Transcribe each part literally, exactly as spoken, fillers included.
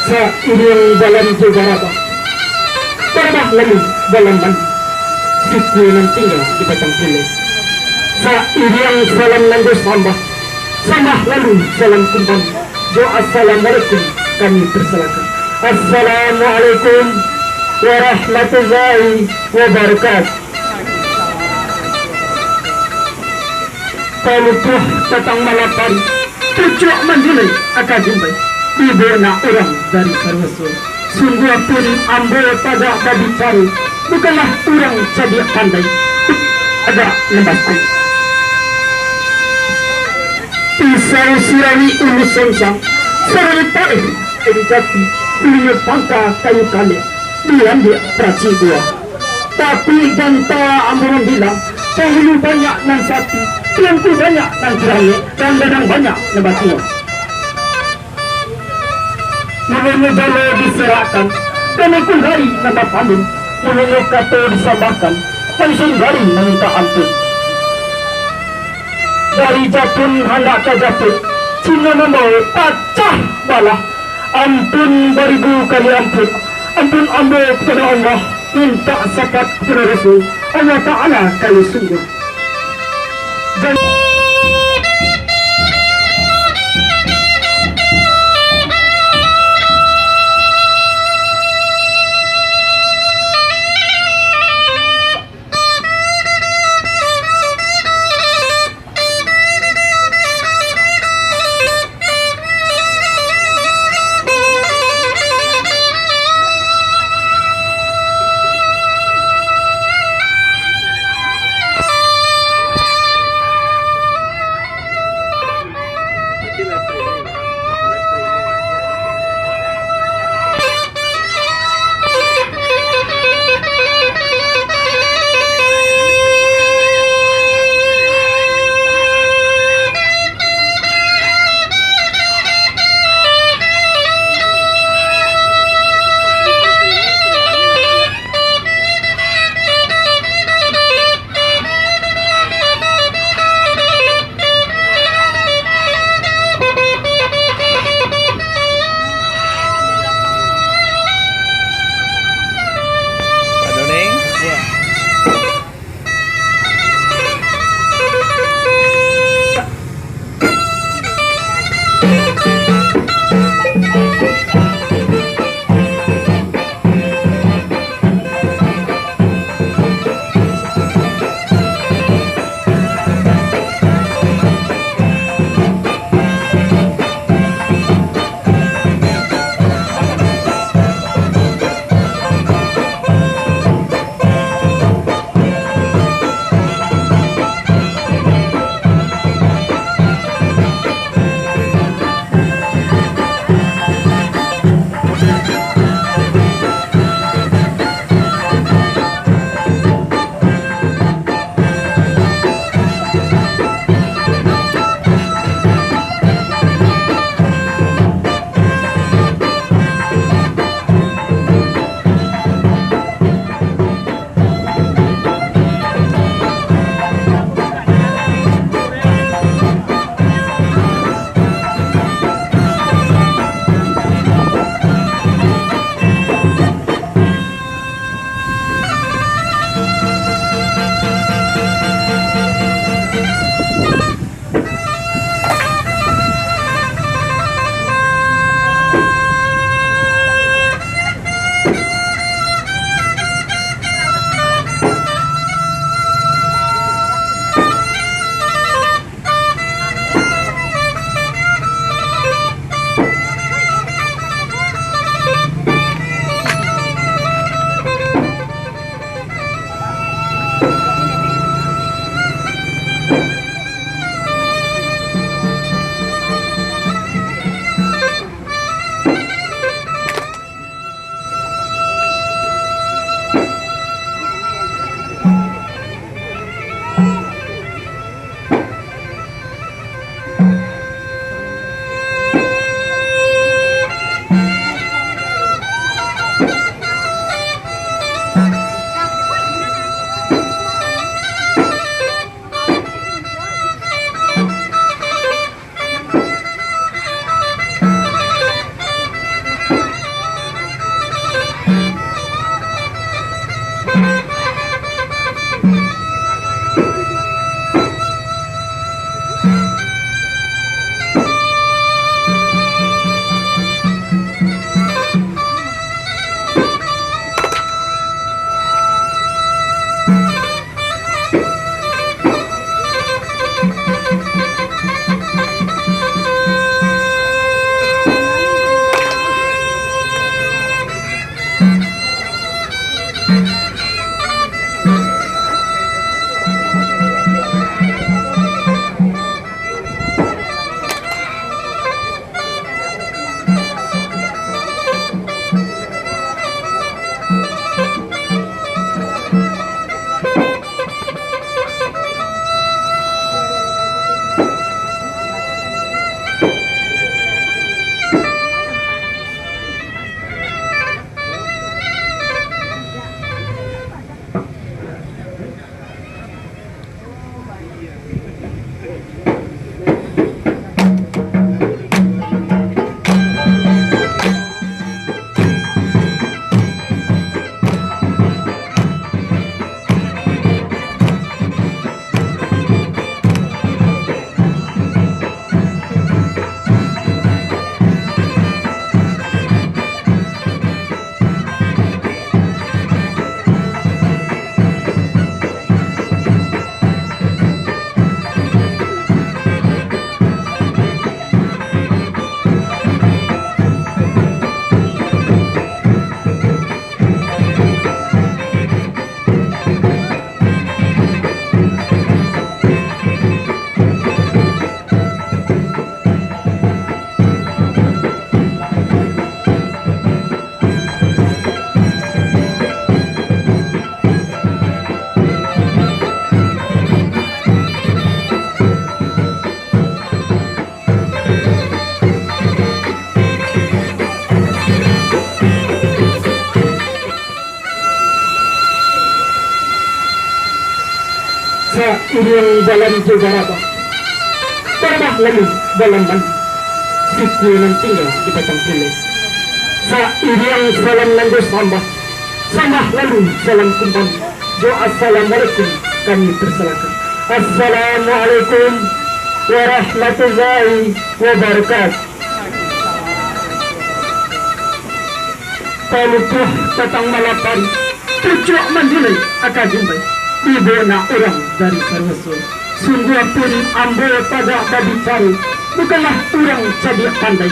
Sairiang balam jo barabah, barabah lalu balam mandi, sikua nan tingga di batang pulai. Sairiang salam nan jo sambah, sambah lalu salam kumbang, jo assalamualaikum kami persilakan. Assalamualaikum warahmatullahi wabarakatuh. Palupuah patang malapari, pucuak manjulai aka jumbai, tibo nak urang dari Karuaso. Sungguah pun ambo tagak babicaro, bukanlah urang cadiak pandai, agak lambas. Pisau sirawi ulu sonsang, sarawi taeh kayu jati, kulinyo pangka kayu kalek, diambiak paracik buah. Tapi ganta ambo nan bilang, pahulu banyak nan sati, tuanku banyak nan cirangek, dan gadang banyak nan batuah. Mulonyo jalo diserakkan, kanai kulari nan bapamin, mulonyo kato disambahkan, langsung gari mamintak ampun. Dari japun handak ka japun, Cina mambawa pacah balah. Ampun baribu kali ampun. Ampun ambo kapado Allah, mintak sapat kapado Rasul. Allah Ta'ala kayo sungguah. Jan- Iriang balam jo barabah, barabah lalu balam mandi, sikua nan tingga di batang pulai. Sairiang salam nan jo sambah, sambah lalu salam kumbang, jo assalamualaikum kami persilakan. Assalamualaikum warahmatullahi wabarakatuh. Palupuah patang malapari, pucuak manjulai aka jumbai, ibo nak urang dari saruso. Sungguah pun ambo tagak babicaro, bukanlah urang cadiak pandai,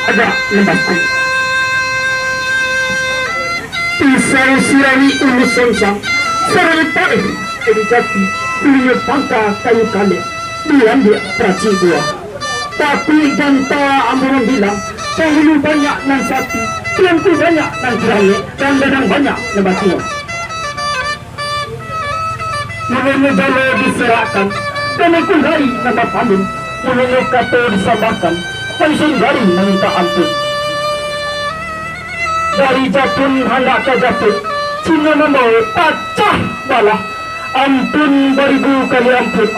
agak lembas. Pisau sirawi ulu soncang, sarawi pareh kayu jati, kulinyo pangka kayu kalek, diambiak paracik buah. Tapi ganta ambo mambilang, panghulu banyak nan sati, tuanku banyak nan kirangek, dan gadang banyak nan batua. Mulonyo balo diserakkan, dan ikun hari nan bapandun, mulonyo kato disambahkan, langsung dari mamintak ampun. Dari jatun handak ka jatuah, Cino mambawa pacah balah. Ampun baribu kali ampun,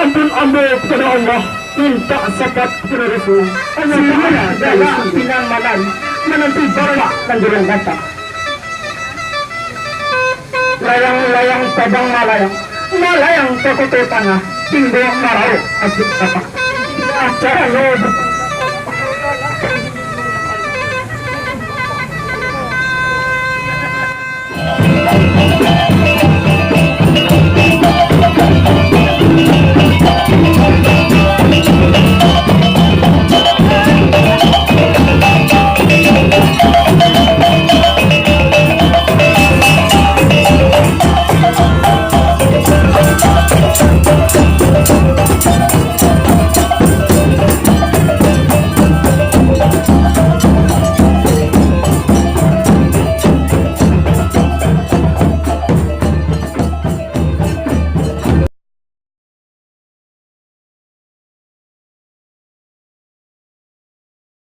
ampun ambo kapado Allah, mintak sakat kapado Rasul. Allah Taala galak pinang manari, mananti bapak nan jurang gantang. Layang-layang tabang malayang, malayang ka Koto Tangah, timbok marauk asuak tapak. Acara lo